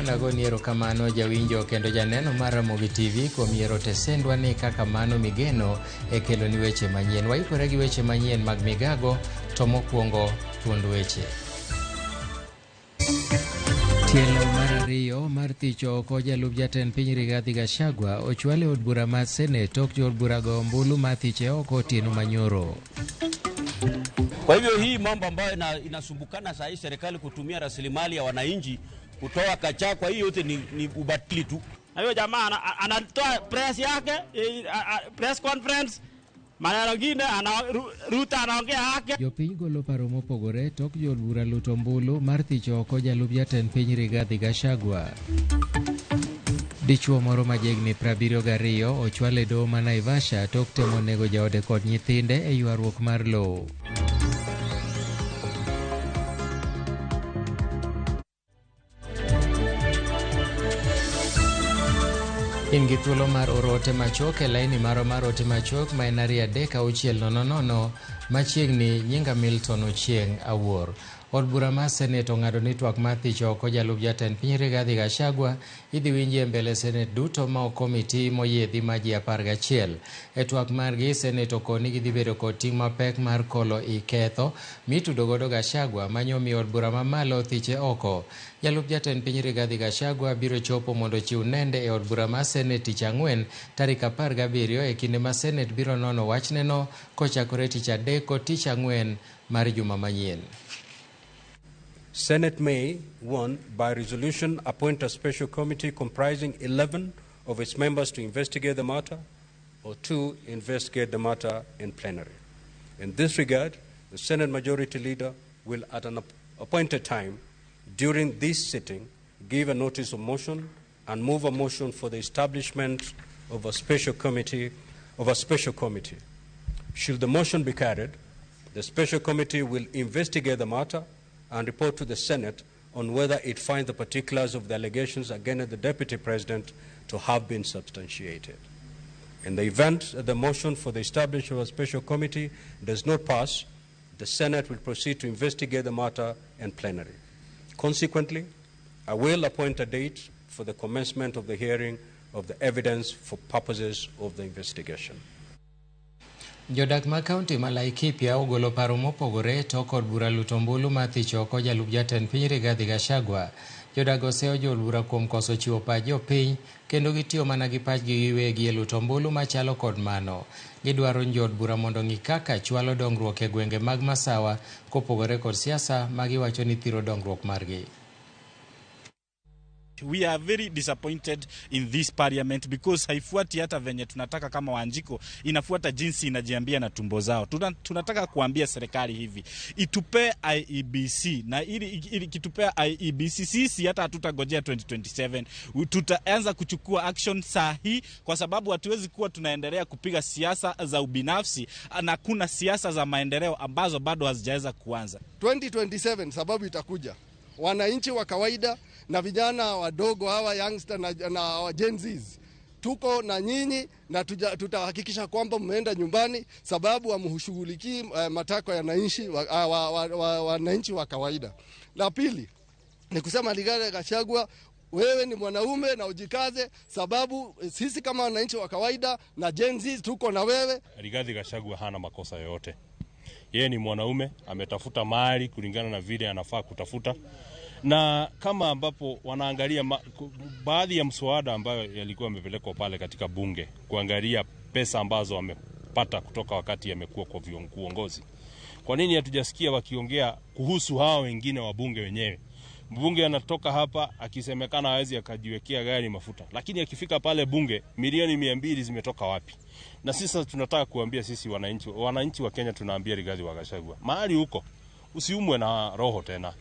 Mondo agoni erokamano jawinjo kendo janeno mar Ramogi TV kuom yiero tesendwa ni kaka mano migeno e keloni weche manyien. Waikore gi weche manyien mag migago to mokwongo thuond weche. Tielo mar ariyo mar thicho oko jalup jatend piny Rigathi Gachagua ochwal e od bura mar Senate tok jood bura goyo ombulu mar thiche oko otieno manyoro. Kwa hivyo hii mambo ambayo inasumbukana saa hii serikali kutumia rasilimali ya wananchi kutoa Gachagua, hii yote ni ubatili tu. Na hiyo jamaa anatoa press yake, press conference, maneno mengine Ruto anaongea yake. Jopiny golo paro mopogore tok jood bura luto ombulu mar thicho oko jalup jatend piny Rigathi Gachagua. Dichuo moro ma jahigni 72 ochwal e doho ma Naivasha tok temo nego jaode kod nyithinde e ywaruok mar lowo. In gi thuolo mar oro ote machuok e laini marwa mar ote machuok ma en 23600 machiegni nyinga Milton Ochieng' Awuor. Od bura mar Senate ong'ado ni twak mar thicho oko jalup jatend piny Rigathi Gachagua idhi winji e mbele Senate duto ma ok komiti moyiedhi ma ji 11. E twak margi, Senate okoni gidhi bedo kod ting' mapek mar kolo i ketho mitudo godo Gachagua manyo miyo od bura mamalo thiche oko. Jalup jatend piny Rigathi Gachagua biro chopo mondo ochiw nende e od bura mar Senate tich ang'wen tarik 17 e kinde ma Senate biro nono wachneno kochakore tich adek kod tich ang'wen mar juma manyien. Senate may, 1, by resolution appoint a special committee comprising 11 of its members to investigate the matter, or 2, investigate the matter in plenary. In this regard, the Senate Majority Leader will, at an appointed time during this sitting, give a notice of motion and move a motion for the establishment of a special committee. Of a special committee. Should the motion be carried, the special committee will investigate the matter and report to the Senate on whether it finds the particulars of the allegations against the Deputy President to have been substantiated. In the event that the motion for the establishment of a special committee does not pass, the Senate will proceed to investigate the matter in plenary. Consequently, I will appoint a date for the commencement of the hearing of the evidence for purposes of the investigation. Jodak ma kaunti ma Laikipia ogolo paro mopogore tok od bura luto ombulu mar thicho oko jalup jatend piny Rigathi Gachagua. Jodak oseyo jood bura kuom koso chiwo pach jopiny kendo gitiyo mana gi pachgi giwegi e luto ombulu machalo kod mano. Gidwaro ni jood bura mondo ong'i kaka chwalo dongruok e gwenge mag Masawa kopogore kod siasa ma giwacho ni thiro dongruok margi. We are very disappointed in this parliament because haifuati hata venye tunataka kama Wanjiko, inafuata jinsi inajiambia na tumbo zao. Tunataka kuambia serikali hivi, itupe IEBC, na ili kitupea IEBC sisi hata hatutagojea 2027, tutaanza kuchukua action saa hii, kwa sababu hatuwezi kuwa tunaendelea kupiga siasa za ubinafsi na kuna siasa za maendeleo ambazo bado hazijaweza kuanza. 2027 sababu itakuja. Wananchi wa kawaida na vijana wadogo hawa youngster na Gen Zs, tuko na nyinyi na tutahakikisha kwamba mmeenda nyumbani, sababu hamshughulikii matakwa ya wananchi wa kawaida. La pili ni kusema Rigathi Gachagua, wewe ni mwanaume na ujikaze, sababu sisi kama wananchi wa kawaida na Gen Z tuko na wewe. Rigathi Gachagua hana makosa yoyote. Yeye ni mwanaume, ametafuta mali kulingana na vile anafaa kutafuta. Na kama ambapo wanaangalia baadhi ya mswada ambayo yalikuwa yamepelekwa pale katika bunge kuangalia pesa ambazo wamepata kutoka wakati amekuwa kwa uongozi. Kwa nini hatujasikia wakiongea kuhusu hao wengine wabunge wenyewe? Mbunge anatoka hapa akisemekana hawezi akajiwekea gari mafuta, lakini akifika pale bunge milioni 200 zimetoka wapi? Na sisi tunataka kuambia sisi wananchi wa Kenya, tunaambia Rigathi Gachagua, mahali huko usiumwe na roho tena.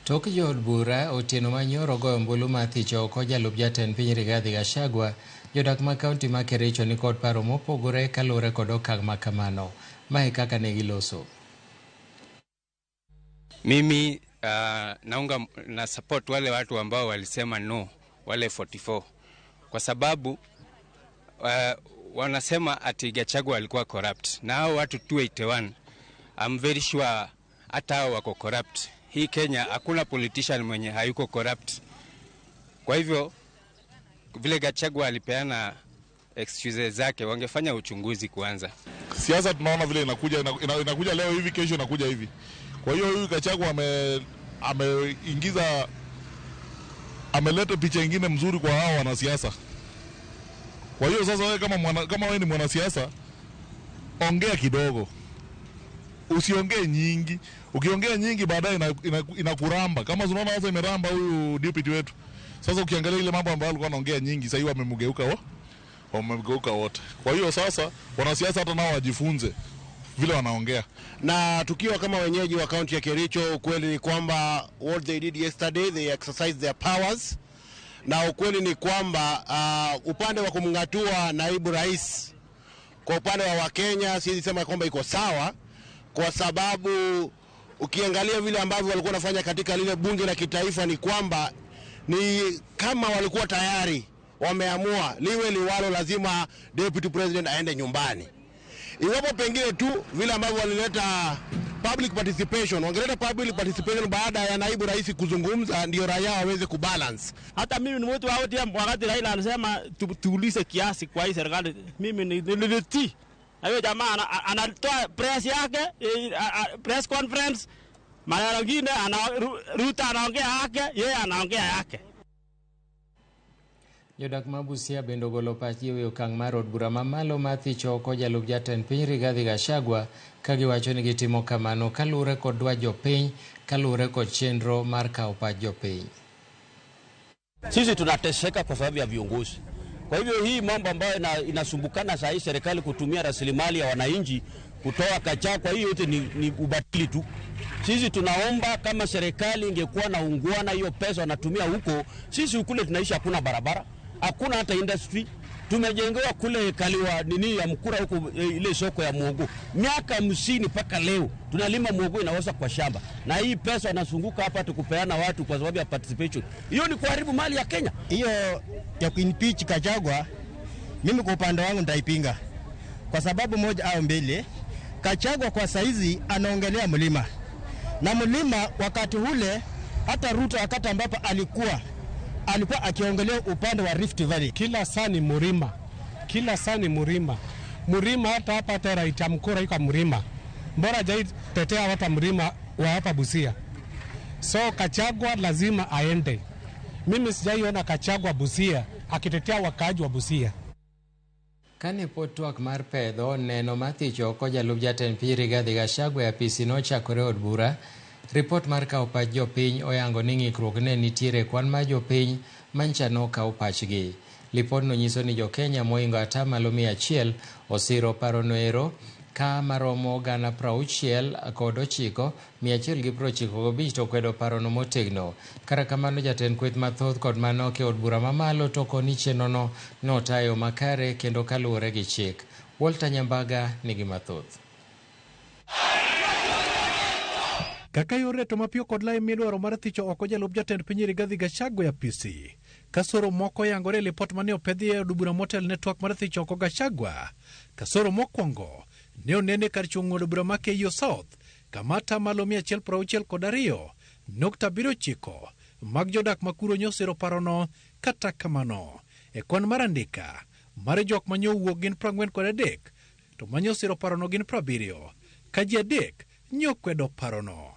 Tok jood bura otieno manyoro goyo ombulu mar thicho oko jalup jatend piny Rigathi Gachagua, jodak ma kaunti ma Kericho ni kod paro mopogore kaluwore kod okang' ma kamano. Mae kaka ne giloso. Mimi naunga na support wale watu ambao walisema no, wale 44, kwa sababu wanasema ati Gachagua alikuwa corrupt, na hao watu 281 I'm very sure hata hao wako corrupt. Hii Kenya hakuna politician mwenye hayuko corrupt. Kwa hivyo vile Gachagua alipeana excuses zake, wangefanya uchunguzi kwanza. Siasa tunaona vile inakuja, inakuja leo hivi, kesho inakuja hivi. Kwa hiyo huyu Gachagua ameingiza, ameleta picha ingine mzuri kwa hao wanasiasa. Kwa hiyo sasa wewe kama wewe ni mwanasiasa, ongea kidogo, usiongee nyingi. Ukiongea nyingi baadaye inakuramba. Kama unaona sasa imeramba huyu deputy wetu. Sasa ukiangalia ile mambo ambayo alikuwa anaongea nyingi, sasa hivi wamemgeuka wote. Kwa hiyo sasa wanasiasa hata nao wajifunze vile wanaongea. Na tukiwa kama wenyeji wa kaunti ya Kericho, ukweli ni kwamba what they did yesterday, they exercised their powers. Na ukweli ni kwamba upande wa kumngatua naibu rais kwa upande wa Wakenya siwezi sema kwamba iko sawa, kwa sababu ukiangalia vile ambavyo walikuwa wanafanya katika lile bunge la kitaifa ni kwamba ni kama walikuwa tayari wameamua liwe liwalo, lazima deputy president aende nyumbani. Iwapo pengine tu vile ambavyo walileta public participation, wangeleta public participation baada ya naibu rais kuzungumza, ndio raia waweze kubalance. Hata mimi ni mtu wa ODM, wakati Raila anasema tuulize kiasi kwa hii serikali, mimi nilitii. Na hiyo jamaa anatoa press yake, press conference, mara nyingine Ruto anaongea yake, yeye anaongea yake. Jodak ma Busia bende ogolo pachgi ewi okang' mar od bura mamalo mar thicho oko jalup jatend piny Rigathi Gachagua ka giwacho ni gitimo kamano kaluwore kod dwach jopiny kaluwore kod chenro mar kawo pach jopiny. Sisi tunateseka kwa sababu ya viongozi. Kwa hivyo hii mambo ambayo inasumbukana saa hii serikali kutumia rasilimali ya wananchi kutoa kachaa, kwa hiyo yote ni ubatili tu. Sisi tunaomba kama serikali ingekuwa na ungwana, hiyo pesa wanatumia huko, sisi kule tunaishi hakuna barabara, hakuna hata industry. Tumejengewa kule kaliwa nini ya Mkura huko, ile soko ya muogo. Miaka 50 mpaka leo tunalima muogo inaoza kwa shamba. Na hii pesa wanazunguka hapa tukupeana watu kwa sababu ya participation. Hiyo ni kuharibu mali ya Kenya. Hiyo ya kuimpeach Gachagua, mimi kwa upande wangu nitaipinga. Kwa sababu moja au mbili, Gachagua kwa saizi anaongelea mlima. Na mlima wakati ule hata Ruto wakati ambapo alikuwa akiongelea upande wa Rift Valley. Kila saa ni mlima. Kila saa ni mlima. Mlima hata hapa tera itamkura iko mlima. Mbona hajaitetea hata mlima wa hapa Busia? So Gachagua lazima aende. Mimi sijaiona Gachagua Busia akitetea wakaaji wa Busia. Kane pod twak mar pedho neno mar thicho oko jalup jatend piny Rigathi Gachagua e apisi nochakore od bura, ripot mar kawo pach jopiny oyango ni ng'ikruok ne nitiere kwan mar jopiny mancha nokaw pachgi. Lipodno nyiso ni jokenya mohingo 100% osiro parono ero ka maromo 69,195 to kwedo parono motegno. Kata kamano jatend kweth mathoth kod manok e od bura mamalo to koni chenrono notayo makare kendo kaluwore gi chik. Walter Nyambaga nigi mathoth. Kaka yore to mapiyo kod lai midwaro mar thicho oko jalup jatend piny Rigathi Gachagua e apisi. Kasoro moko yangore e lipot mane opedhi e od bura motel ne twak mar thicho oko Gachagua. Kasoro mokwongo ne onene kar chung' od bura ma Keiyo South kama atamalo 162.79 mag jodak makuro nyosiro parono. Kata kamano e kwan mar andika mar jok manyowuok gin 43 to manyosiro parono gin 70 ka ji 3 nyokwedo parono.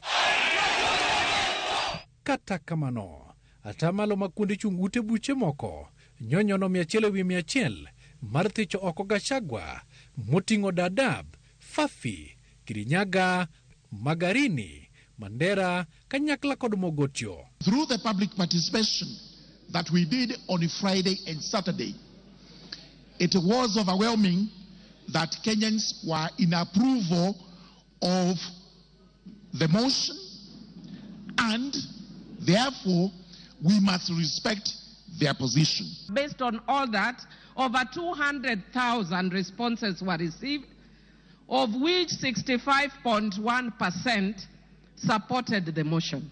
Kata kamano atamalo ma kuonde chung' ute buche moko nyonyono 100/100 mar thicho oko Gachagua moting'o Dadaab, Fafi, Kirinyaga, Magarini, Mandera kanyakla kod Mogotio. Through the public participation that we did on Friday and Saturday, it was overwhelming that Kenyans were in approval of the motion, and therefore we must respect their position. Based on all that, over 200,000 responses were received, of which 65.1% supported the motion,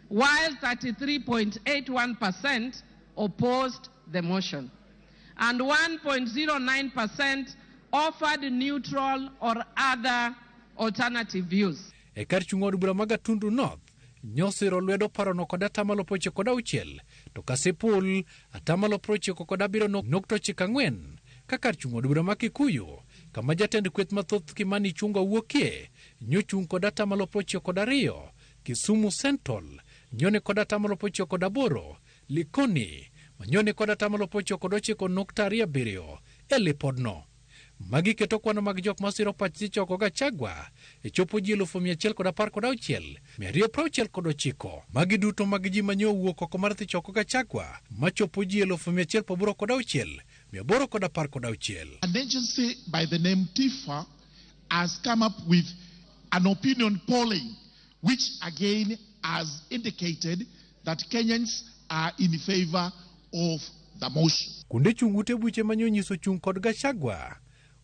while 33.81% opposed the motion, and 1.09% offered neutral or other alternative views. E kar chung' od bura ma Gatundu North, Nyosiro lwedo parono kod atamalo 96, to Kasipul atamalo 97.94 ka kar chung' od bura ma Kikuyu kama jatend kweth mathoth Kimani Ichung'wa wuokie nyochung' kod atamalo 92, Kisumu Central nyoni kod atamalo 98, Likoni manyoni kod atamalo 99.27 e lipodno. Magi keto kwano mag jok masiro pach thicho oko Gachagua e chopo ji 116,269. Magi duto mag ji manyo owuok oko mar thicho oko Gachagua machopo ji 186,816. An agency by the name TIFA has come up with an opinion polling, which again has indicated that Kenyans are in favor of the motion. Kuonde chung' ute buche manyo nyiso chung' kod Gachagua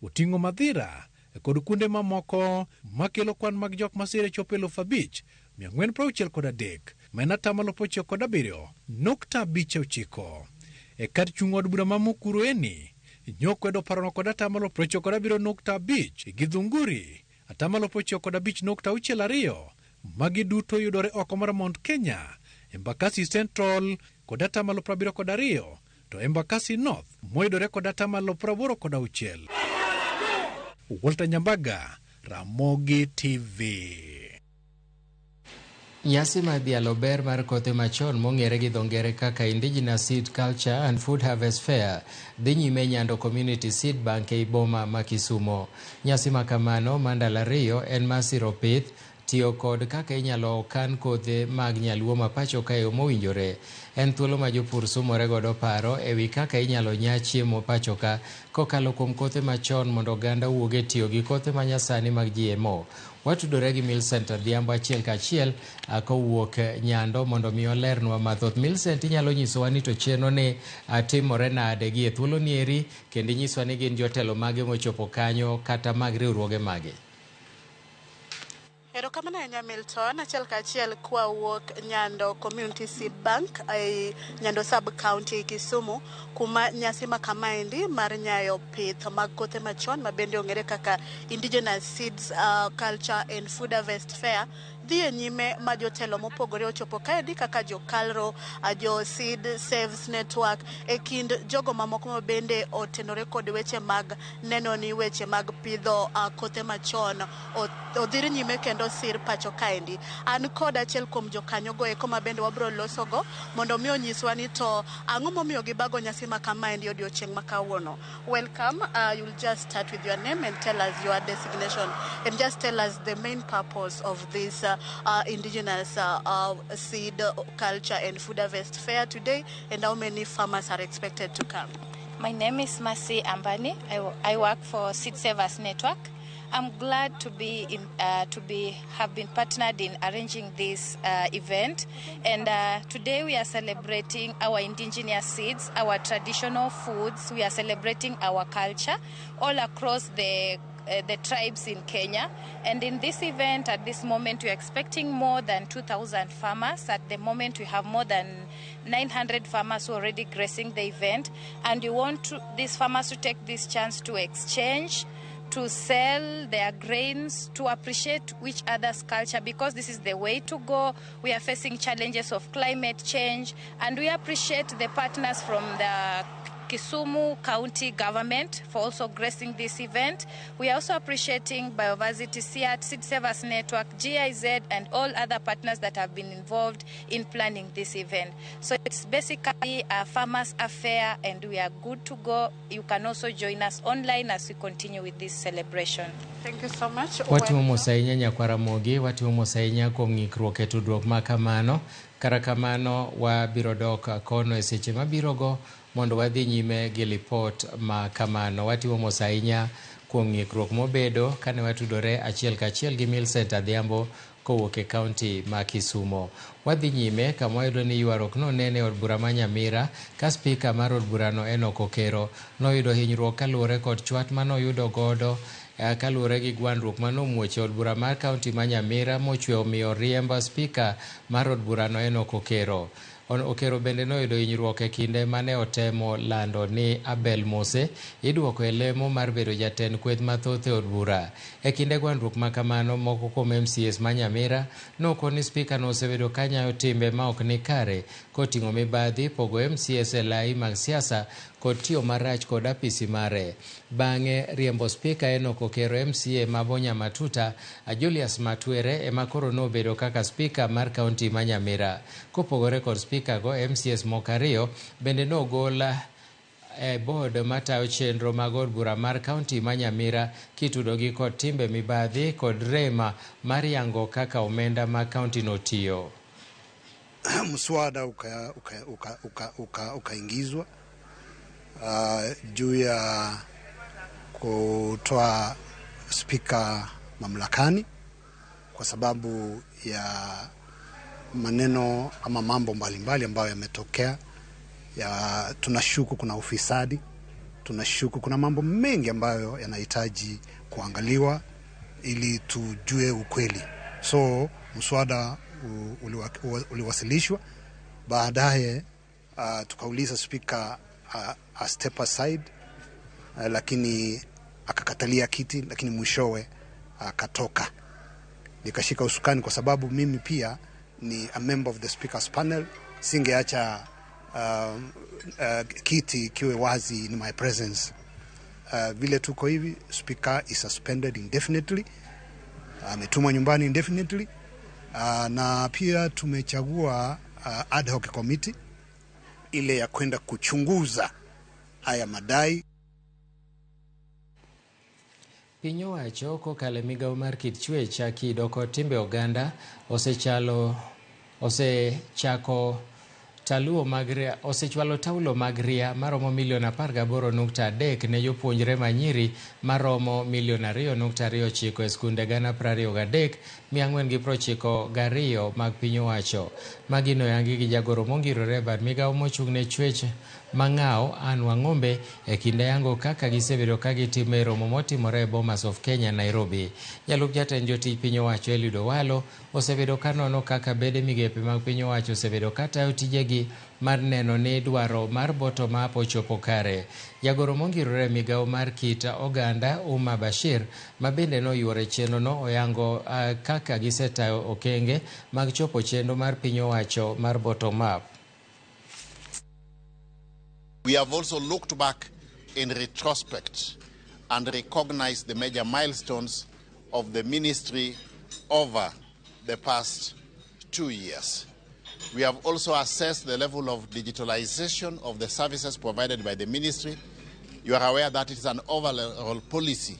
oting'o Madhira kod kuonde mamoko makelo kwan mag jok masire chopo 5463 ma en atamalo 97.59. E kar chung' od bura ma Mukurweini nyokwedo parono kod atamalo 97.5, Githunguri atamalo 95.62. Magi duto yudore oko mar Mount Kenya, Embakasi Central kod atamalo 72, to Embakasi North moyudore kod atamalo 86. Walter Nyambaga, Ramogi TV. Nyasi mar dhialo ber mar kothe machon mong'ere gi dho ngere kaka Indigenous Seed Culture and Food Harvest Fair dhi nyime Nyando Community Seed Bank ei boma ma Kisumo. Nyasi ma kamano ma ndalo ariyo en mar siro pith, tiyo kod kaka inyalo kan kothe mag nyaluo ma pacho ka e yo mowinjore. En thuolo ma jopur sumore godo paro e wi kaka inyalo nya chiemo pacho ka kokalo kuom kothe machon mondo oganda owuog e tiyo gi kothe manyasani mag GMO. Watudore gi Millicent Adhiambo achiel kachiel kowuok Nyando mondo mi olernwa mathoth. Millicent, inyalo nyisowa ni to chenro ni timore nade gi e thuolo ni eri, kendo inyiswa ni gin jotelo mage mochopo kanyo kata mag riwruoge mage. Erokamano ahinya Milton, achiel kachiel kwawuok Nyando Community Seed Bank ei Nyando Sub County Kisumu, kuma nyasi ma kamaendi mar nyayo pith mag kothe machon ma bende ong'ere kaka Indigenous Seeds Culture and Food Harvest Fair dhi e nyime, ma jotelo mopogore ochopo kaendi kaka jo Kalro, jo Seed Saves Network e kind jogo mamoko ma bende otenore kod weche mag neno ni weche mag pidho kothe machon odhir nyime kendo sir pacho kaendi. An kod achiel kuom jokanyogo eko ma bende wabiro losogo mondo mi onyiswa ni to ang'o momiyo gibago nyasi ma kamaendi odiochieng' ma kawuono. Welcome. You'll just start with your name and tell us your designation and just tell us the main purpose of this indigenous seed culture and food harvest fair today and how many farmers are expected to come. My name is Masi Ambani. I work for Seed Savers Network. I'm glad to be in, to be have been partnered in arranging this event, and today we are celebrating our indigenous seeds, our traditional foods. We are celebrating our culture all across the tribes in Kenya. And in this event, at this moment, we are expecting more than 2,000 farmers. At the moment, we have more than 900 farmers who are already gracing the event. And we want these farmers to take this chance to exchange, to sell their grains, to appreciate each other's culture, because this is the way to go. We are facing challenges of climate change, and we appreciate the partners from the Kisumu County government for also gracing this event. We are also appreciating Bioversity, CIAT, Seed Savers Network, GIZ, and all other partners that have been involved in planning this event. So it's basically a farmers' affair, and we are good to go. You can also join us online as we continue with this celebration. Thank you so much. Watimo mos ahinya nyakwaramogi, watimo mos ahinya kuom ng'ikruok e tudruok ma kamano. Kata kamano wabiro dok kono e seche mabiro go mondo wadhi nyime gi lipot ma kamano. Watimo mos ahinya kuom ng'ikruok mobedo kane watudore achiel kachiel gi Millicent Adhiambo kowuok e kaunti ma Kisumo. Wadhi nyime kama wayudo ni ywaruok nonene e od bura ma Nyamira ka spika mar od burano Enock Okero noyudo hinyruok kaluwore kod chwat manoyudo godo kaluwore gi gwandruok manomuoch e od bura mar kaunti ma Nyamira mochwe omiyo riemb spika mar od burano Enock Okero. Okero bende noyudo hinyruok e kinde mane otemo lando ni Abel Mose iduoko e lemo mar bedo jatend kweth mathoth e od bura. E kinde gwandruok ma kamano, moko kuom MCAs ma Nyamira nokoni spika no osebedo ka nyayo timbe ma ok ni kare koting'o mibadhi, pogo MCAs e lai mag siasa kod tiyo marach kod apisi mare. Bang'e riembo spika Enock Okero MCA ma Bonya Matuta, Julius Matwere ema koro nobedo kaka spika mar kaunti ma Nyamira. Kopogore kod spika go, MCAs moko ariyo bende nogol e board matayo chenro mag od bura mar kaunti ma Nyamira kitudogi kod timbe mibadhi kod rema mar yango kaka omenda mag kaunti no tiyo. Mswada ukaingizwa juu ya kutoa spika mamlakani kwa sababu ya maneno ama mambo mbalimbali ambayo yametokea. Ya tunashuku kuna ufisadi, tunashuku kuna mambo mengi ambayo yanahitaji kuangaliwa ili tujue ukweli. So mswada uliwasilishwa, baadaye tukauliza spika a step aside, lakini akakatalia kiti, lakini mwishowe akatoka. Nikashika usukani kwa sababu mimi pia ni a member of the speakers panel, singeacha kiti kiwe wazi in my presence. Vile tuko hivi, speaker is suspended indefinitely, ametumwa nyumbani indefinitely, na pia tumechagua ad hoc committee ile ya kwenda kuchunguza haya madai. Piny owacho kokalo e migawo mar kit chwech, kido kod timbe oganda osechako taluo mag ria, osechwalo taulo mag ria maromo milion 18.3 ne jopuonjre manyiri maromo milion 2.29 e skunde 23,492 mag piny owacho. Magi noyangi gi jagoro mongirore e bad migawo mochung' ne chwech mang'aw Anne Wang'ombe e kinde yango kaka gisebedo ka gitimo e romo motimore e Bomas of Kenya, Nairobi. Jalup jatend jotij piny owacho Eliud Owalo osebedo ka nono kaka bede migepe mag piny owacho osebedo ka tayo tijegi mar neno ni dwaro mar bottom up ochopo kare. Jagoro mongirore e migawo mar kit oganda Umar Bashir ma bende noyuoro e chenrono oyango kaka gisetayo okenge mag chopo chenro mar piny owacho mar bottom up. We have also looked back in retrospect and recognized the major milestones of the ministry over the past 2 years. We have also assessed the level of digitalization of the services provided by the ministry. You are aware that it is an overall policy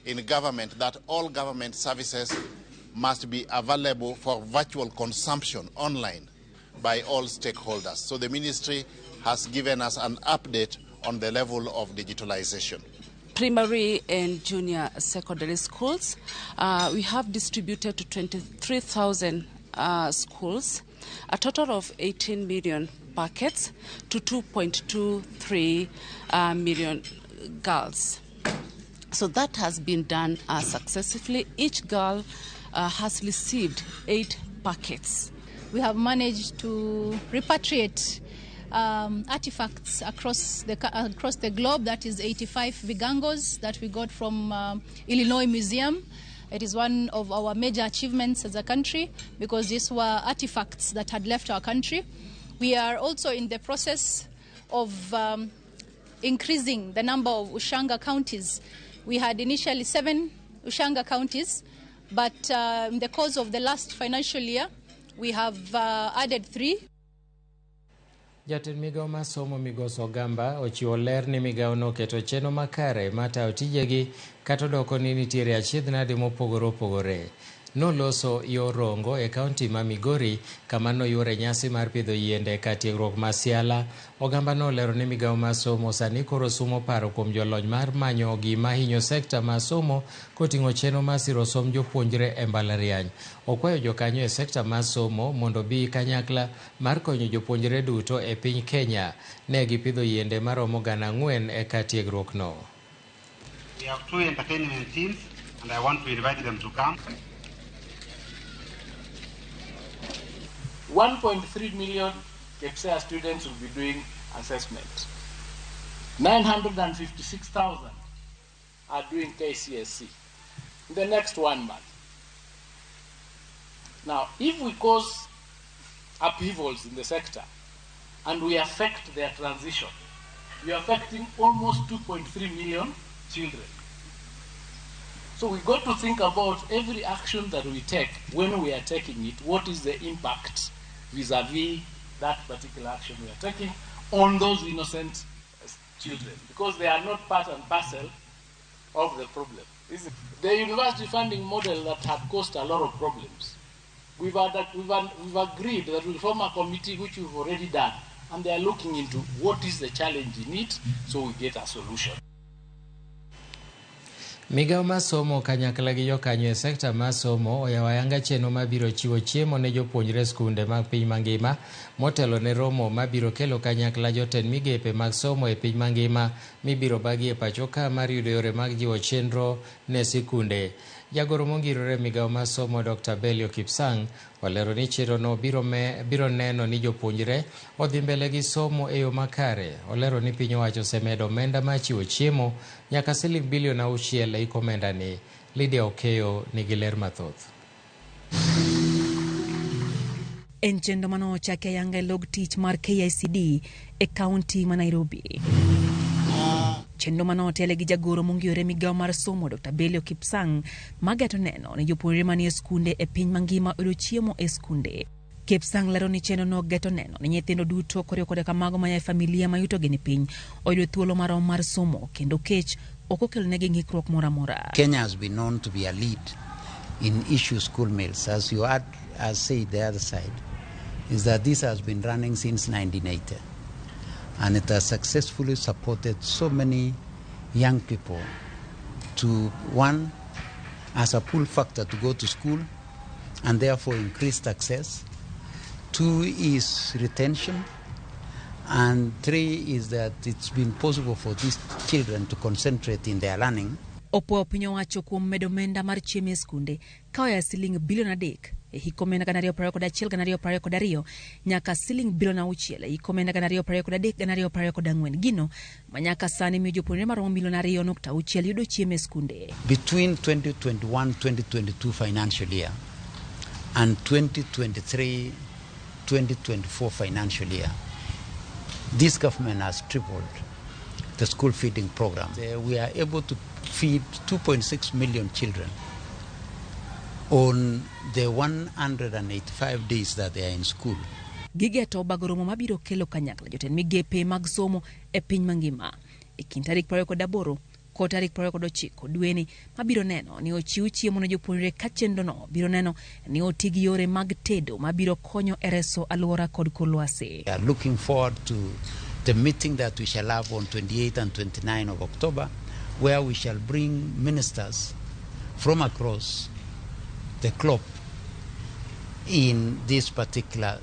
in government that all government services must be available for virtual consumption online by all stakeholders. So the ministry has given us an update on the level of digitalization. Primary and junior secondary schools, we have distributed to 23,000 schools, a total of 18 million packets to 2.23 million girls. So that has been done successfully. Each girl has received 8 packets. We have managed to repatriate artifacts across the globe. That is 85 vigangos that we got from Illinois Museum. It is one of our major achievements as a country because these were artifacts that had left our country. We are also in the process of increasing the number of Ushanga counties. We had initially 7 Ushanga counties, but in the course of the last financial year, we have added 3. Jatend migawo mar somo Migosi Ogamba ochiwo ler ni migawo noketo chenro makare matayo tijegi kata odoko ni nitiere achiedh nade mopogore opogore. Noloso yo Rongo e kaunti ma Migori kama noyuore nyasi mar pidho yiende ka tiegruok ma Siala. Ogamba nolero ni migawo mar somo sani koro sumo paro kuom jolony mar manyo gima hinyo sekta mar somo koting'o chenro mar siro somb jopuonjre e mbalariany. Okwayo jokanyo e sekta mar somo mondo bi kanyakla mar konyo jopuonjre duto e piny Kenya. Ne gipidho yiende maromo 4,000 e ka tiegruok no. We have 2 entertainment teams and I want to invite them to come. 1.3 million KPSEA students will be doing assessment. 956,000 are doing KCSE in the next 1 month. Now, if we cause upheavals in the sector and we affect their transition, we are affecting almost 2.3 million children. So we got to think about every action that we take, when we are taking it, what is the impact vis-a-vis that particular action we are taking on those innocent children, because they are not part and parcel of the problem. The university funding model that had caused a lot of problems, we've agreed that we'll form a committee, which we've already done, and they are looking into what is the challenge in it, so we get a solution. Migao mar somo kanyakla gi jokanyo e sekta mar somo oyawo ayanga chenro mabiro chiwo chiemo ne jopuonjre skunde mag piny mangima motelo ne romo mabiro kelo kanyakla jotend migepe mag somo e piny mangima mibiro bagi e pacho ka mar yudo yore mag jiwo chenro ne sikunde. Jagoro mongirore migao mar somo Dr. Belio Kipsang olero ni chenrono biro neno ni jopuonjre odhi mbele gi somo e yo makare. Olero ni piny owacho osemedo omenda mar chiwo chiemo nyaka siling bilion 6 e omenda ni. Lydia Okeyo nigi ler mathoth. En chenro mane ochaki ayanga e log tich mar KICD e kaunti ma Nairobi. Chenro mane otele gi jagoro mongirore migao mar somo Dr. Belio Kipsang mageto neno ni jopuonjre manie skunde e piny mangima oyudo chiemo e skunde. Kipsang lero ni chenro no geto neno ni nyithindo duto koriwo koda ka mago maya e familia ma yutogi ni piny oyudo thuolo marom mar somo kendo kech ok okelonegi ng'ikruok moro amora. Kenya has been known to be a lead in issue school meals, as you had as said the other side, is that this has been running since 1980. And it has successfully supported so many young people to, one, as a pull factor to go to school and therefore increased access. 2 is retention. And 3 is that it's been possible for these children to concentrate in their learning. Opuoyo piny owacho kuom medo omenda mar chiemo e skunde ka oya siling bilion 3 e hik omenda 2021 2022 nyaka siling bilion 6 e hik omenda 2023 2024, gino ma nyaka sani miyo jopuonjre maromo milion 2.6 yudo chiemo e skunde. Between 2021-2022 financial year and 2023-2024 financial year, this government has tripled the school feeding program. We are able to feed 2.6 million children on the 185 days that they are in school. Gigeto bago romo mabiro kelo kanyakla jotend migepe mag somo e piny mangima e kind tarik 28 kod tarik 29 dweni mabiro neno ni ochiw chiemo ne jopuonjre ka chenrono biro neno ni oti gi yore mag tedo mabiro konyo e reso alwora kod kor lwasi. We are looking forward to the meeting that we shall have on 28 and 29 of October, where we shall bring ministers from across the globe in this particular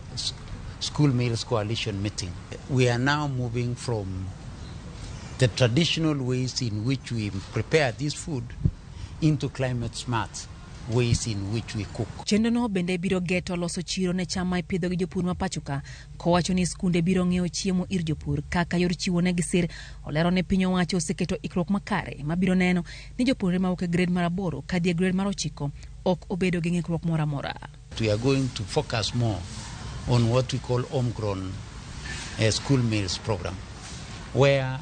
school meals coalition meeting. We are now moving from the traditional ways in which we prepare this food into climate smart ways in which we cook. Chenrono bende biro geto loso chiro ne cham ma ipidho gi jopur ma pacho ka, kowacho ni skunde biro ng'iewo chiemo ir jopur kaka yor chiwo negi sir. Olero ne piny owacho oseketo ikruok makare mabiro neno ni jopuonjre mawuok e grade mar 8 kadhi e grade mar 9 ok obedo gi ng'ikruok moro amora. We are going to focus more on what we call homegrown school meals program, where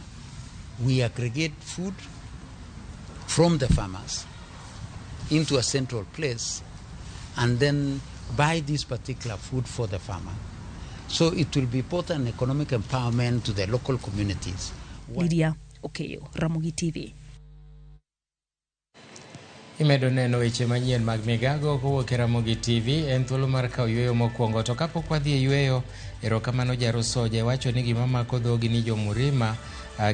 we aggregate food from the farmers into a central place and then buy this particular food for the farmer. So it will be both an economic empowerment to the local communities. Lydia Okeyo, Ramogi TV. Imedo neno weche manyien mag migago kowuok e Ramogi TV. En thuolo mar kawo yueyo mokwongo, to kapok wadhi e yueyo, erokamano Jarosoja wacho ni gima mako dhogi ni jomurima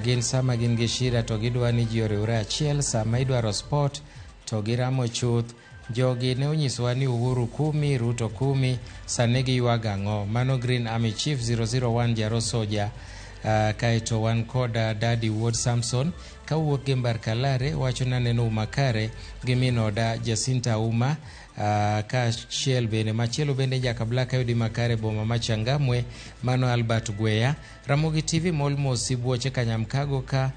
gin sama gin gi shida to gidwa ni ji oriwre achiel, sama idwaro sport to giramo chuth. Jogi ne onyisowa ni Uhuru 10, Ruto 10, sani giywago ang'o? Mano Green Army Chief 001 Jarosoja. Kaeto wan koda Daddy Wuod Samson kawuok gi Mbarkalare wacho ni aneno uma kare gi min oda Jacinta Uma. Kaachiel bende machielo bende Jakabla kayudi makare boma ma Changamwe, mano Albert Gweya. Ramogi TV mol mos sibuoche Kanyamkago ka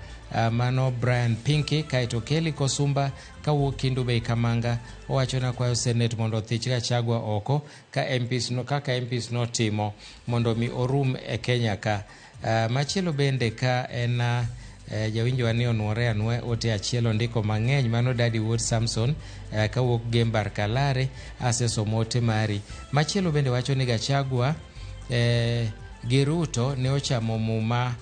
mano Brian Pinky. Kaeto Kelly Kosumba kawuok Kendu Bay Kamanga owacho na kwayo Senate mondo othich Gachagua oko ka MPs no, kaka MPs notimo mondo mi orum e Kenya ka. Machielo bende ka en jawinjowa ni onuore anue ote achiel ondiko mang'eny, mano Daddy Wuod Samson kawuok Gembar Kalare, asesomo ote mari. Machielo bende wacho ni Gachagua gi Ruto ne ochamo muma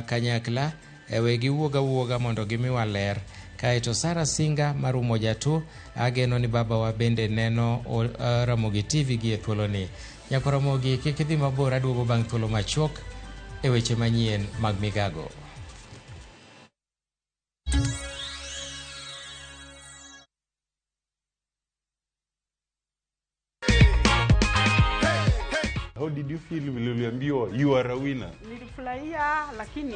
kanyakla, we giwuog awuoga mondo gimiwa ler. Kaeto Sara Singa mar Umoja Tu, ageno ni babawa bende neno Ramogi TV gi e thuoloni. Nyako Ramogi, kik idhi mabor, aduogo bang' thuolo machuok e weche manyien mag migago. How did you feel vile uliambiwa you are a winner? Nilifurahia, lakini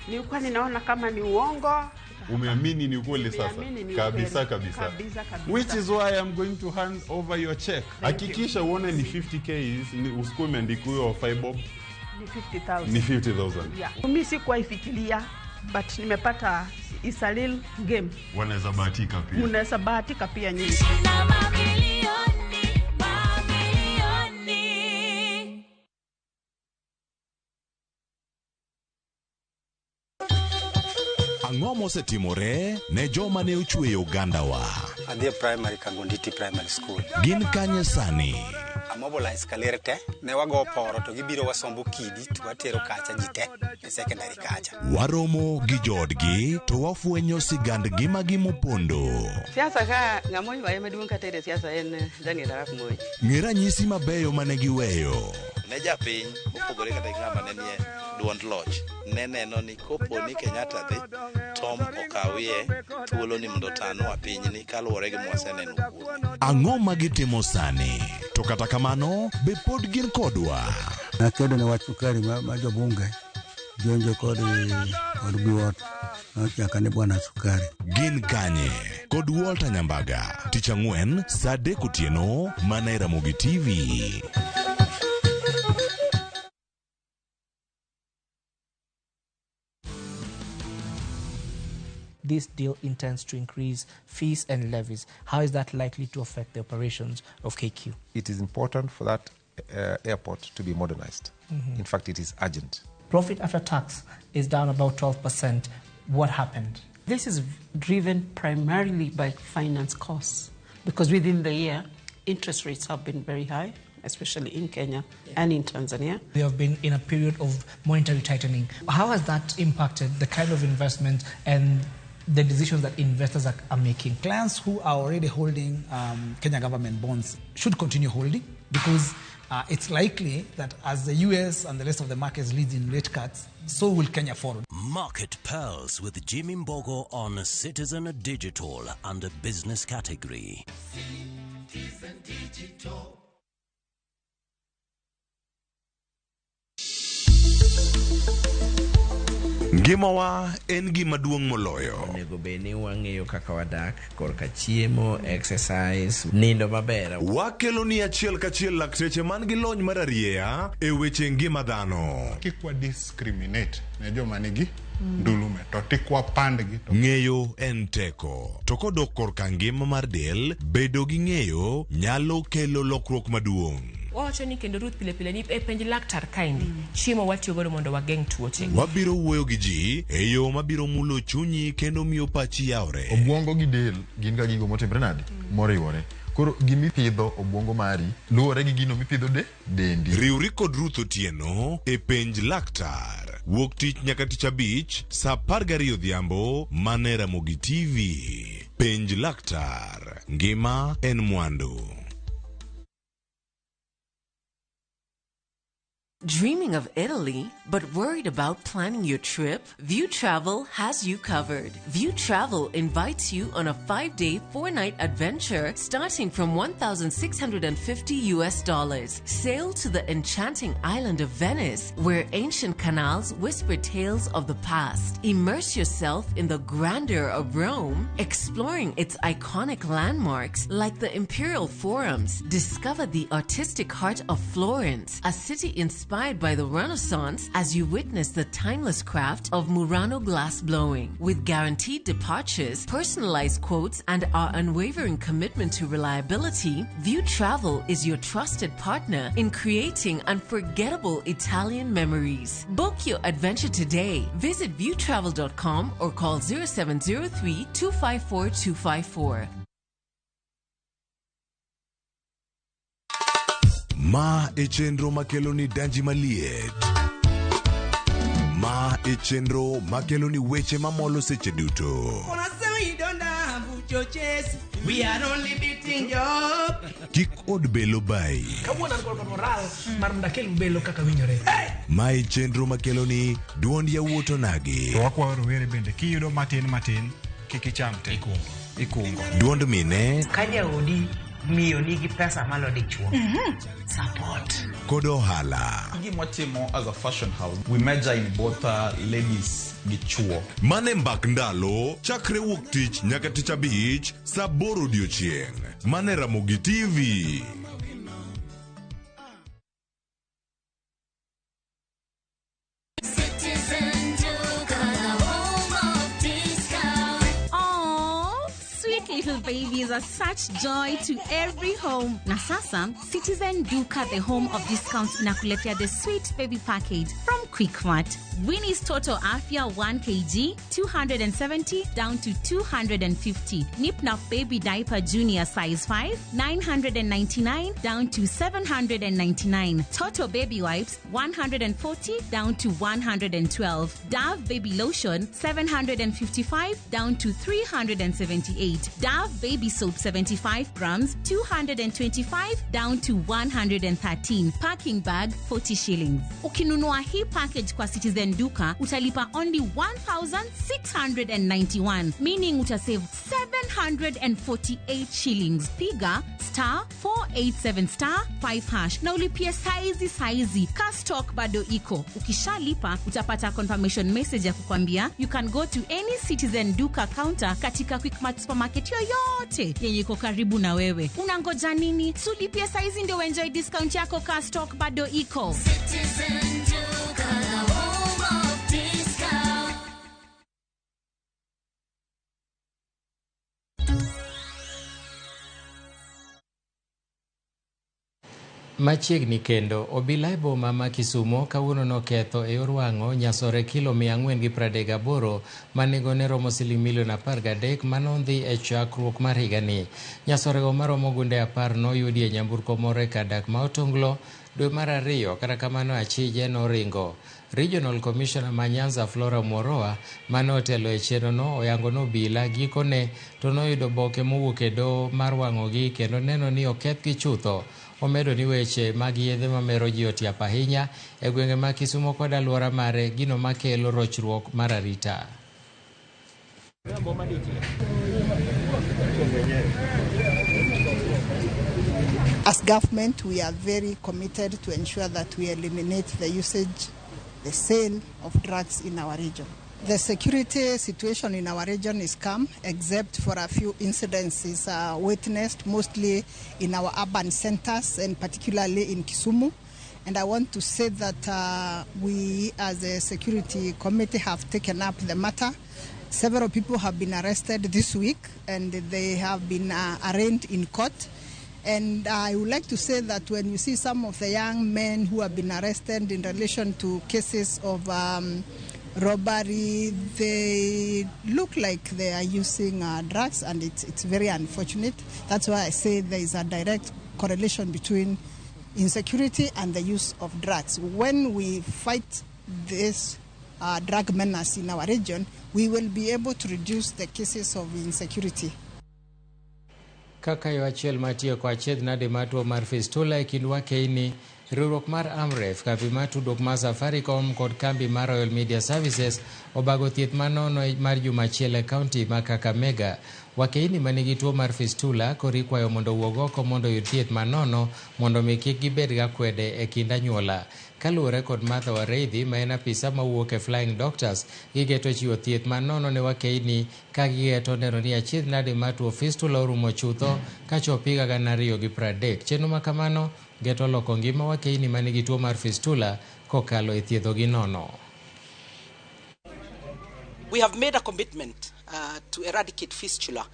nilikuwa ninaona kama ni uongo. Umeamini ni ukweli sasa? Nimeamini ni Kabisa ukweli. kabisa. Kabisa kabisa. Which is why I'm going to hand over your check. Thank you. Hakikisha uone ni 50K, usikuwe umeandika huyo 5 bob. Ni 50,000. Ni 50,000. Yeah. Mimi sikuwa ifikiria, but nimepata, is a real game. Wanaweza bahatika pia. Unaweza bahatika pia nyinyi. Ang'o mosetimore ne joma ne ochweyo ogandawa? Adhi e primary Kangonditi Primary School. Gin kanye sani? Amobilize kaler te, ne wago poro to gibiro wasombo kidi to watero kacha ji te e secondary kacha. Waromo gi joodgi to wafwenyo sigand ngimagi mopondo. Siasa ka ng'ama oywaye maduong' katere siasa en Daniel Arap Moi. Ng'e ranyisi mabeyo mane giweyo. Ne japiny mopogore kata gi ng'ama ne nie duond loch ne neno ni kopo ni Kenyatta dhi Tom okawie thuolo ni mondo otanwa pinyni kaluwore gi mwaseneno kuome. Ang'o ma gitimo sani? To kata kamano, be pod gin kodwa? Nakedo ne wach sukari ma jobunge jonjo kod Biwott nochaka ni bwana sukari. Gin kanye? Kod Walter Nyambaga, tich ang'wen saa 3 otieno mana e Ramogi TV. This deal intends to increase fees and levies. How is that likely to affect the operations of KQ? It is important for that airport to be modernized. In fact, it is urgent. Profit after tax is down about 12%. What happened? This is driven primarily by finance costs, because within the year, interest rates have been very high, especially in Kenya and in Tanzania. We have been in a period of monetary tightening. How has that impacted the kind of investment and the decisions that investors are making? Clients who are already holding Kenya government bonds should continue holding, because it's likely that as the US and the rest of the markets leads in rate cuts, so will Kenya follow. Market Pearls with Jimmy Mbogo on Citizen Digital under business category. Citizen Digital. Ngimawa en gima duong' moloyo. Onego bed ni wang'eyo kaka wadak korka chiemo, exercise, nindo maber. Wakelo ni achiel kachiel lakteche man gi lony mar arieya e weche ngima dhano. Kik wa discriminate ne joma nigi ndulume to tik wapandgi. Ng'eyo en teko. To kodok korka ngima mar del, bedo gi ng'eyo nyalo kelo lokruok maduong'. Wawacho ni kendo Ruth pile pile ni e penj laktar kaendi chiemo watiyo godo mondo wageng' tuoche. Wabiro wuoyo gi ji e yo mabiro mulo chunyi kendo miyo pachi yawre. Obwongo gi del gin ga gigo motimre nade? Moriwore. Koro gimipidho obwongo mari luwore gi gino mipidho de dendi. Riwri kod Ruth Otieno e penj laktar. Wuok tich nyaka tich abich saa 12 odhiambo mana e Ramogi TV. Penj laktar. Ngima en mwandu. Dreaming of Italy, but worried about planning your trip? View Travel has you covered. View Travel invites you on a 5-day, 4-night adventure starting from $1,650 US. Sail to the enchanting island of Venice, where ancient canals whisper tales of the past. Immerse yourself in the grandeur of Rome, exploring its iconic landmarks like the Imperial Forums. Discover the artistic heart of Florence, a city inspired by the Renaissance, as you witness the timeless craft of Murano glass blowing. With guaranteed departures, personalized quotes, and our unwavering commitment to reliability, View Travel is your trusted partner in creating unforgettable Italian memories. Book your adventure today. Visit viewtravel.com or call 0703 254 254. Ma e chenro makelo ni danji maliet. Ma e chenro makelo ni weche mamolo seche duto. We are only beating job. Kik od belo bai. Kawuono an kod moral mar mondo akel belo kaka winjore. Ma e chenro makelo ni duond yawuot onagi. To wakwayo rowere bende kiyudo matin matin kik icham te. Ikungo. Duond mine. Ka jaodi miyo nigi pesa malo dichuo. Support. Kod ohala. Gima watimo as a fashion house, we major in both ladies gi chuo. Mane mbak ndalo chakre wuok tich nyaka tich abich saa 8 odiochieng'. Mane Ramogi TV. Little babies are such joy to every home. Na sasa, Citizen Duka, the home of discounts, inakuletea the sweet baby package from Quickmart. Winnie's Total Afia 1 kg, 270 down to 250. Nip Nap Baby Diaper Junior size 5, 999 down to 799. Toto Baby Wipes, 140 down to 112. Dove Baby Lotion, 755 down to 378. Dove Baby Soap 75 grams, 225 down to 113. Packing bag, 40 shillings. Ukinunua hii package kwa Citizen Duka, utalipa only 1,691, meaning utasave 748 shillings. Piga star 487 star 5 hash na ulipie saizi. Ka stock bado iko. Ukishalipa utapata confirmation message ya kukwambia you can go to any Citizen Duka counter katika Quickmart supermarket yoyote yenye iko karibu na wewe. Unangoja nini? Sulipie saizi ndio enjoy discount yako. Ka stock bado iko. Citizen Duka, the home of discount. Machiegni kendo, obila e boma ma Kisumo kawuono noketho e yor wang'o nyasore kilo 438 ma nengone romo siling milion 13 manondhi e chakruok mar higani. Nyasorego maromo gunde 10 noyudi e nyamburko moro e kar dak ma Otonglo dwe mar 2, kata kamano achije noringo. Regional Commissioner ma Nyanza Flora Moroa mane otelo e chenrono oyango ni obila gikone to noyudo boke mowuok e doho mar wang'ogi kendo neno ni okethgi chutho. Omedo ni weche mag yedhe mamero ji otiap ahinya e gwenge ma Kisumo kod alwora mare, gino makelo rochruok mar arita. As government, we are very committed to ensure that we eliminate the usage, the sale of drugs in our region. The security situation in our region is calm, except for a few incidences witnessed mostly in our urban centers and particularly in Kisumu. And I want to say that we as a security committee have taken up the matter. Several people have been arrested this week and they have been arraigned in court. And I would like to say that when you see some of the young men who have been arrested in relation to cases of robbery, they look like they are using drugs, and it's very unfortunate. That's why I say there is a direct correlation between insecurity and the use of drugs. When we fight this drug menace in our region, we will be able to reduce the cases of insecurity. Kaka yo achiel matiyo ko achiedh nade mar tuo mar fistula e kind wakeini Riwruok mar Amref, kambi mar tudruok mar Safaricom kod kambi mar Royal Media Services obago thieth manono mar juma achiel e kaunti ma Kakamega. Wakeini manigi tuo mar fistula koro ikwayo mondo owuog oko mondo oyud thieth manono mondo mi kik gibed gakwede e kind anyuola. Kaluwore kod Martha Wareithi ma en apisa mawuok e Flying Doctors, gigeto chiwo thieth manono ne wakeini ka gigeto neno ni achiedh nade mar tuo fistula orumo chutho kachop higa 2030. Chenro ma kamano geto loko ngima wakeini manigi tuo mar fistula kokalo e thiedhogi nono. We have made a commitment to eradicate fistula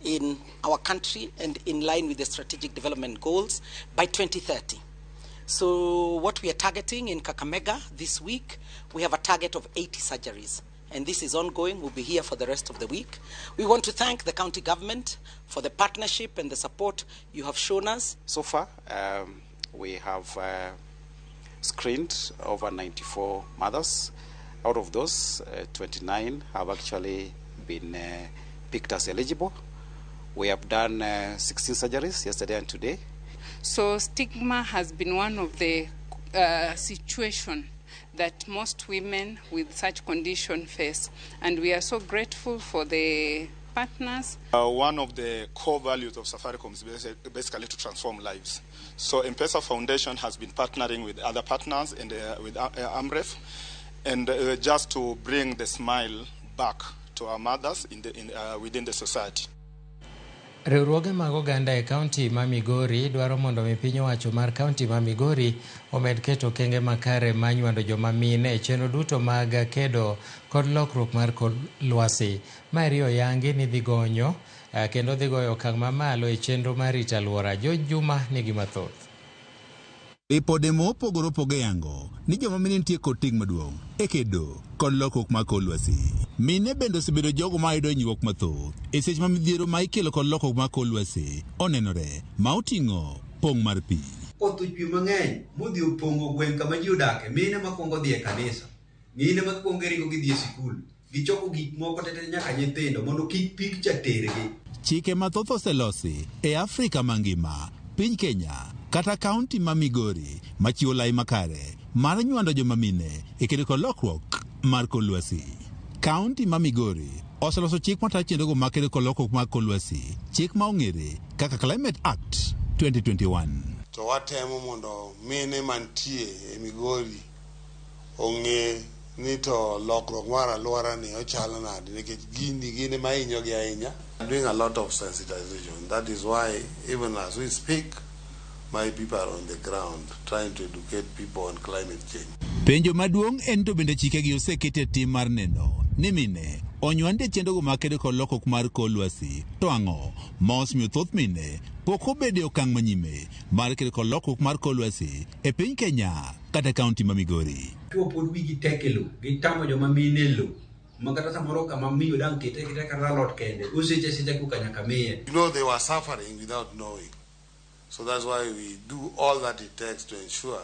in our country and in line with the strategic development goals by 2030. So what we are targeting in Kakamega this week, we have a target of 80 surgeries. And this is ongoing. We'll be here for the rest of the week. We want to thank the county government for the partnership and the support you have shown us. So far, we have screened over 94 mothers. Out of those, 29 have actually been picked as eligible. We have done 16 surgeries yesterday and today. So stigma has been one of the situation that most women with such condition face, and we are so grateful for the partners. One of the core values of Safaricom is basically to transform lives. So M-Pesa Foundation has been partnering with other partners and with AMREF, and just to bring the smile back to our mothers within the society. Riwruoge mag oganda e kaunti ma Migori dwaro mondo mi piny owacho mar kaunti ma Migori omed keto okenge makare mar nywando joma mine e chenro duto mag kedo kod lokruok mar kor lwasi. Maeri oyangi ni dhi gonyo kendo dhi goyo okang' mamalo e chenro mar rito alwora. George Juma nigi mathoth. Ripode mopogore opogore yango ni joma mine nitie kod ting' maduong' e kedo kod lokruok mar kor lwasi. Mine bende osebedo jogo ma yudo hinyruok mathoth e seche ma midhiero ma ikelo kod lokruok mar kor lwasi onenore ma oting'o pong' mar pi. Koth ochwe mang'eny modhi opong'o gweng' kama ji odake, mine makwongo dhi e kanisa, mine makwongo ringo gidhi e sikul, gichoko gik moko tete nyaka nyithindo mondo kik pig cha tergi. Chike mathoth oselosi e Afrika mangima, piny Kenya kata kaunti ma Migori machiwo lai makare mar nywando joma mine e kedo kod lokruok mar kor lwasi. Kaunti ma Migori oseloso chik matayo chenrogo mag kedo kod lokruok mar kor lwasi, chik ma ong'ere kaka Climate Act 2021. To watemo mondo mine mantie e Migori ong'e ni to lokruok mar alwora ni ochalo nade nikech gini gin ema hinyogi ahinya. Doing a lot of sensitization. That is why even as we speak, my people are on the ground trying to educate people on climate change. Penjo maduong' en to bende chikegi oseket e tim mar neno ni mine onywand e chenrogo mag kedo kod lokruok mar kor lwasi. To ang'o ma osemiyo thoth mine pok obedo e okang' manyime mar kedo kod lokruok mar kor lwasi e piny Kenya kata kaunti ma Migori. Chuo pod wigi tek e lowo, gitamo joma mine e lowo. Ma kata samoro kama miyo dang' kete kete kata alot kende, oseche asecha koka nyaka miye. You know they were suffering without knowing. So that's why we do all that it takes to ensure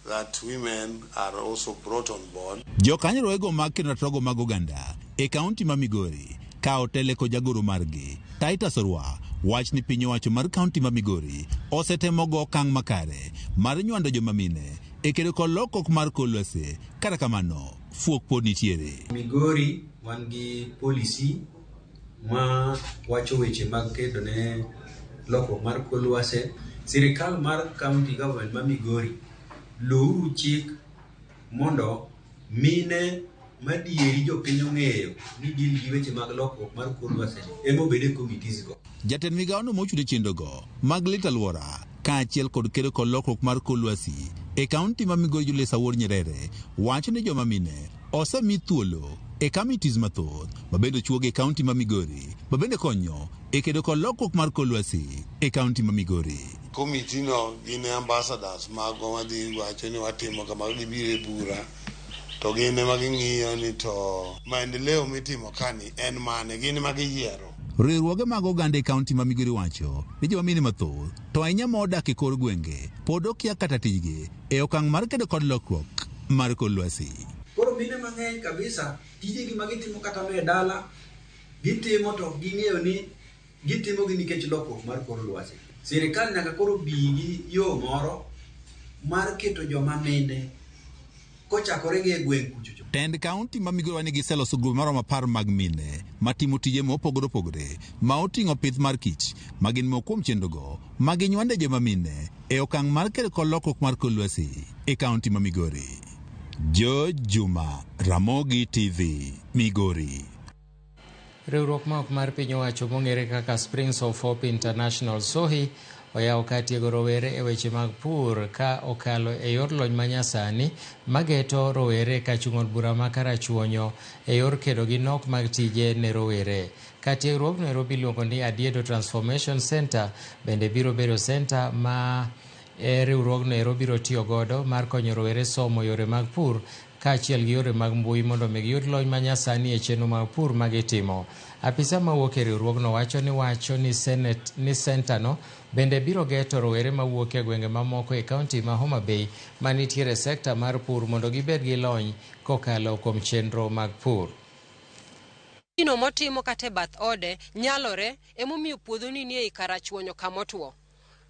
that women are also brought on board. Jokanyo mag kedo ratiro mag oganda e kaunti ma Migori ka otele kod jagoro margi Titus Orwa wach ni piny owacho mar kaunti ma Migori osetemo go okang' makare mar nywando joma mine e kedo kod lokruok mar kor lwasi. Kata kamano, fuok pod nitiere. Migori wan gi policy ma wacho weche mag kedo ne lokruok mar kor lwasi. Sirikal mar county government ma Migori louru chik mondo mine madieri jopiny ong'eyo ni deal gi weche mag lokruok mar kor lwasi ema obed e committees go. Jatend migawono mochung' ne chenrogo mag lit alwora kaachiel kod kedo kod lokruok mar kor lwasi e kaunti ma Migori Julius Awuor Nyerere wacho ni joma mine osemi thuolo e committees mathoth mabende ochuogi e kaunti ma Migori mabende konyo e kedo kod lokruok mar kor lwasi e kaunti ma Migori. Komiti no gin ambassadors magwa madhi wacho ni watimo kama gibiro e bura to gin ema ging'iyo ni to maendeleo mitimo kani en mane gin ema giyiero. Riwruoge mag oganda e kaunti ma Migori wacho ni joma mine mathoth to ahinya ma odak e kor gwenge pod okia kata tijgi e okang' mar kedo kod lokruok mar kor lwasi. Koro mine mang'eny kabisa tijegi ma gitimo kata e dala gitimo to ok ging'eyo ni gitimo gi nikech lokruok mar kor lwasi. Sirikal nyaka koro bi gi yo moro mar keto joma mine kochakore gi e gweng' kucho. Tend kaunti ma Migori nigi giseloso grube maromo 10 mag mine matimo tije mopogore opogore ma oting'o pith mar kich ma gin moko kuom chenrogo ma ginywande joma mine e okang' mar kedo kod lokruok mar kor lwasi e kaunti ma Migori. George Juma, Ramogi TV, Migori. Riwruok ma ok mar piny owacho mong'ere kaka Springs of Hope International SOHI oyawo kar tiego rowere e weche mag pur ka okalo e yor lony manyasani mageto rowere ka chung' od bura ma Karachuonyo e yor kedo gi nok mag tije ne rowere. Kar tiegruogno ero miluongo ni Adiedo Transformation Center bende biro bedo senta ma riwruogno ero biro tiyo godo mar konyo rowere somo yore mag pur kaachiel gi yore mag mbui mondo mi giyud lony manyasani e chenro mag pur magitimo. Apisa mawuok e riwruogno wacho ni sentano bende biro geto rowere mawuok e gwenge mamoko e kaunti ma Homa Bay manitiere sekta mar pur mondo gibed gi lony kokalo kuom chenro mag pur. Gino motimo kata e bath ode nyalore, emomiyo puodhoni nie i Karachuonyo kamotwo.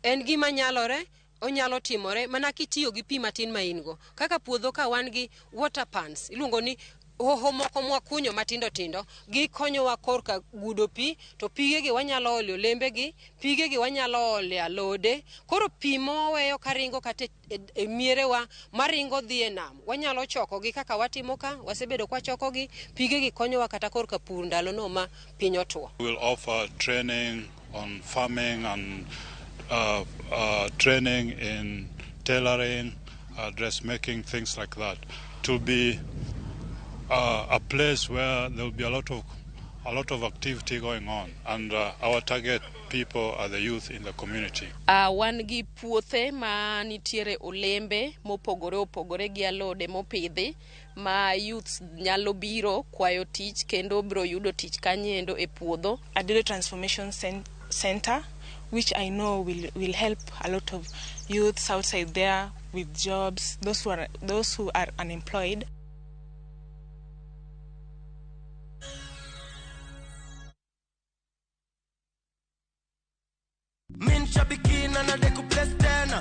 En gima nyalore, onyalo timore mana kitiyo gi pi matin ma in go. Kaka puodho ka wan gi water pans, iluongo ni hoho moko mwakunyo matindo tindo, gikonyowa korka gudo pi, to pigegi wanyalo ole olembegi, pigegi wanyalo ole alode. Koro pi mawaweyo karingo kata e mierewa maringo dhi e nam, wanyalo chokogi kaka watimo ka, wasebedo kwachokogi, pigegi konyowa kata korka pur ndalono ma piny otwo. We will offer training on farming and training in tailoring, dressmaking, things like that. To be a place where there will be a lot of activity going on, and our target people are the youth in the community. Wan gi puothe ma nitiere olembe mopogore opogore gi alode mopidhi ma youths nyalo biro kwayo tich kendo biro yudo tich kanyendo e puodho. Adiedo Transformation Center, which I know will help a lot of youths outside there with jobs, those who are unemployed.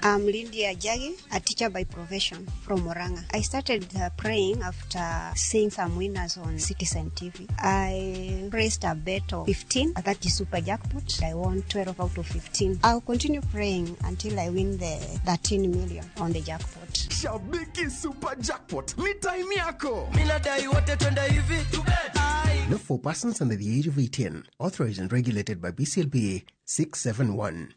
I'm Lydia Jagi, a teacher by profession from Murang'a. I started praying after seeing some winners on Citizen TV. I raised a bet of 15, that is super jackpot. I won 12 out of 15. I'll continue praying until I win the 13 million on the jackpot. Shabiki Super Jackpot, ni time yako. Not for persons under the age of 18. Authorized and regulated by BCLBA 671.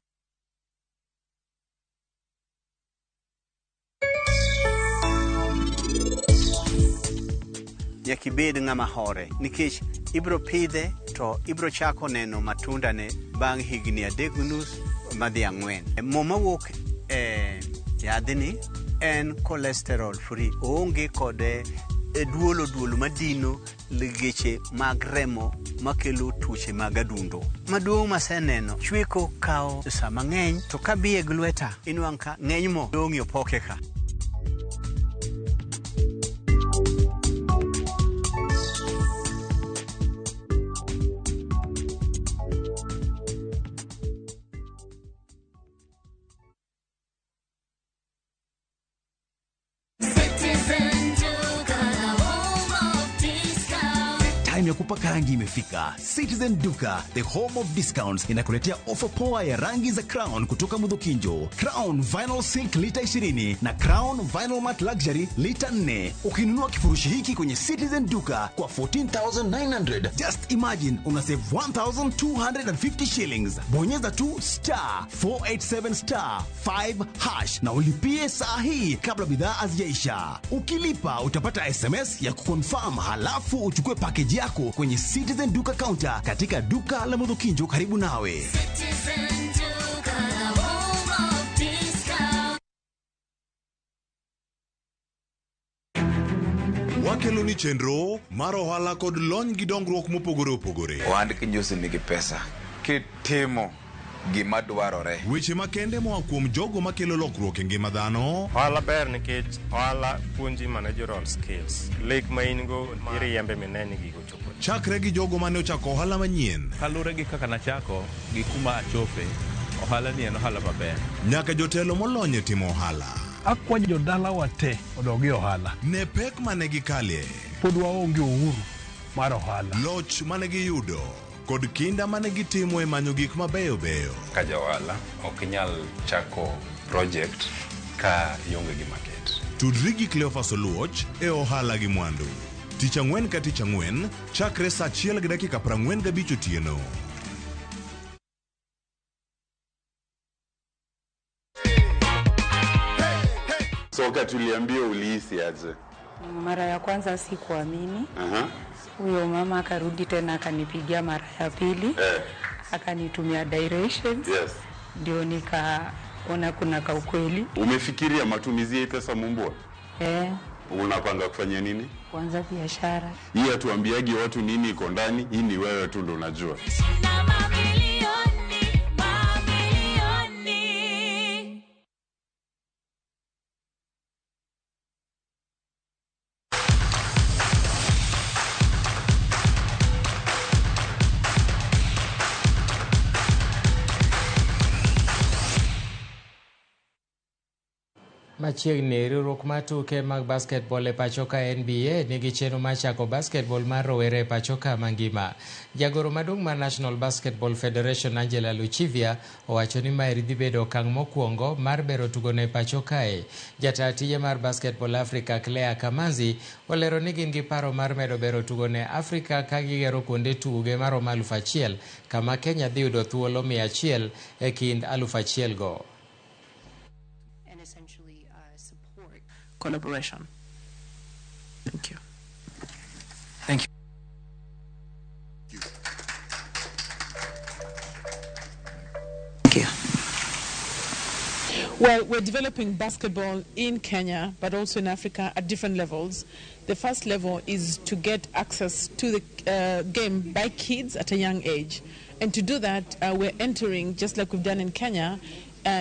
Nyaka ibed ng'ama hore nikech ibiro pidhe to ibiro chako neno matundane bang' higni 3.5 madhi 4. Mo mawuok e yadhni en cholesterol free, oonge kod duolo madino legeche mag remo makelo tuoche mag adundo. Maduong' maseneno, chweko kawo sa mang'eny to kabiye gi lweta inwang' ka ng'eny mo dong' e opoke ka. Ya kupaka rangi imefika. Citizen Duka, the home of discounts, inakuletea ofa poa ya rangi za Crown kutoka Mudhokinjo. Crown Vinyl Silk lita 20 na Crown Vinyl Matte Luxury lita 4. Ukinunua kifurushi hiki kwenye Citizen Duka kwa 14,900, just imagine una save 1,250 shillings. Bonyeza tu *487*5# na ulipie saa hii kabla bidhaa hazijaisha. Ukilipa utapata SMS ya kuconfirm, halafu uchukue package yako kwenye Citizen Duka counter katika duka la Mudhokinjo karibu nawe. Citizen Duka, the home of discount. Wakelo ni chenro mar ohala kod lony gi dongruok mopogore opogore. Ohand kinjusi nigi pesa kitimo gima dwarore. Weche makende moa kuom jogo makelo lokruok e ngima dhano. Ohala ber nikech ohala puonji managerial skills. Lek ma in go iriembe mineni gigo chopo. Chakre gi jogo mane ochako ohala manyien. Kaluwore gi kaka nachako gi kuma achope, ohala ni en ohala maber. Nyaka jotelo molony e timo ohala. Akwayo jodalawa te odog e ohala. Ne pek mane gikale. Pod waonge uhuru mar ohala. Loch mane giyudo kod kinda mane gitimo e manyo gik mabeyo beyo. Ka ja ohala ok inyal chako project ka ionge gi market. Tudri gi Cleophas Oluoch e ohala gi mwandu. Tich ang'wen ka tich ang'wen chakre saa 1:45 otieno. So wakati uliambiwa ulihisi aje? Mara ya kwanza sikuamini. Huyo mama akarudi tena akanipigia mara ya pili. Akanitumia directions. Ndio nikaona kuna kaukweli. Umefikiria matumizi ya hii pesa Mumbua? Unapanga kufanya nini? Kuanza biashara. Hii hatuambiagi watu nini iko ndani, hii ni wewe tu ndo unajua. Mamilioni, mamilioni. Machiegni riwruok mar tuke mag basketball e pachoka NBA nigi chenro mar chako basketball mar rowere e pachoka mangima. Jagoro maduong' mar National Basketball Federation Angela Luchivia owacho ni maeri dhi bedo okang' mokwongo mar bero tugono e pacho kae. Jataa tije mar Basketball Africa Claire Kamanzi olero ni gin gi paro mar medo bero tugono e Afrika ka gigero kuonde tuge maromo 1000 kama Kenya dhi yudo thuolo 100 e kind 1000 go. Collaboration. Thank you. Thank you. Thank you. Well, we're developing basketball in Kenya, but also in Africa at different levels. The first level is to get access to the game by kids at a young age. And to do that, we're entering, just like we've done in Kenya,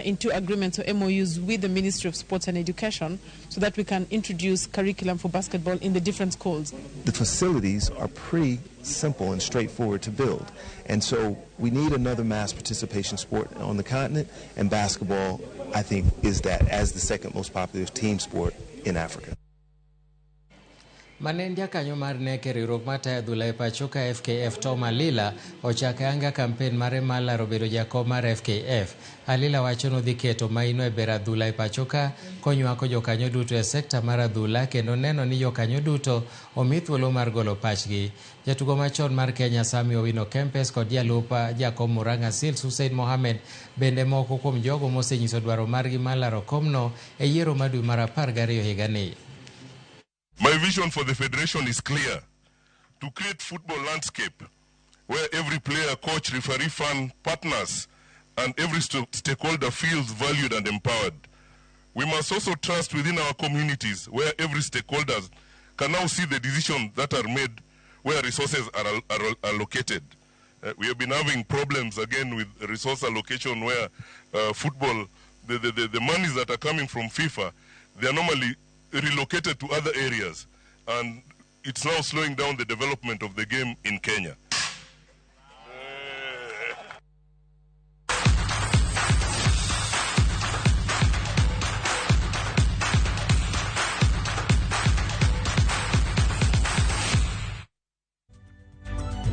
into agreements or MOUs with the Ministry of Sports and Education so that we can introduce curriculum for basketball in the different schools. The facilities are pretty simple and straightforward to build. And so we need another mass participation sport on the continent, and basketball, I think, is that as the second most popular team sport in Africa. Mane en jakanyo mar NEC e riwruok matayo adhula e pacho ka FKF Tom Alila ochako ayanga kampen mare mar laro bedo jakom mar FKF. Alila wacho nodhi keto maino e bero adhula e pacho ka konywako jokanyo duto e sekta mar adhula kendo neno ni jokanyo duto omi thuolo mar golo pachgi. Jatugo machon mar Kenya Sammy Owino Kempes kod jalup jakom Murang'a Seals Hussein Mohamed bende moko kuom jogo mosenyiso dwaro margi mar laro komno e yiero mar dwe mar 12 higani. My vision for the federation is clear: to create football landscape where every player, coach, referee, fan, partners, and every stakeholder feels valued and empowered. We must also trust within our communities where every stakeholder can now see the decisions that are made, where resources are allocated. We have been having problems again with resource allocation where football, the monies that are coming from FIFA, they are normally relocated to other areas, and it's now slowing down the development of the game in Kenya.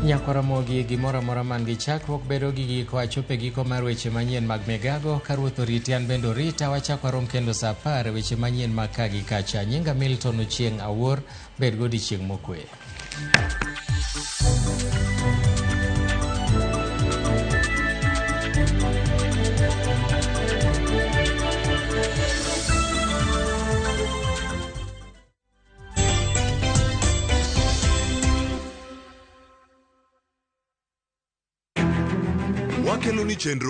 Nyakwaramogi gimoro amora man gi chakruok bedo gi giko. Achopo e giko mar weche manyien mag Megago. Ka Ruoth oriti an bende orita. Wachako warom kendo saa 10 weche manyien mag ka gi kacha. Nyinga Milton Ochieng' Awuor. Bed godiechieng' mokwe. Wakelo ni chenro.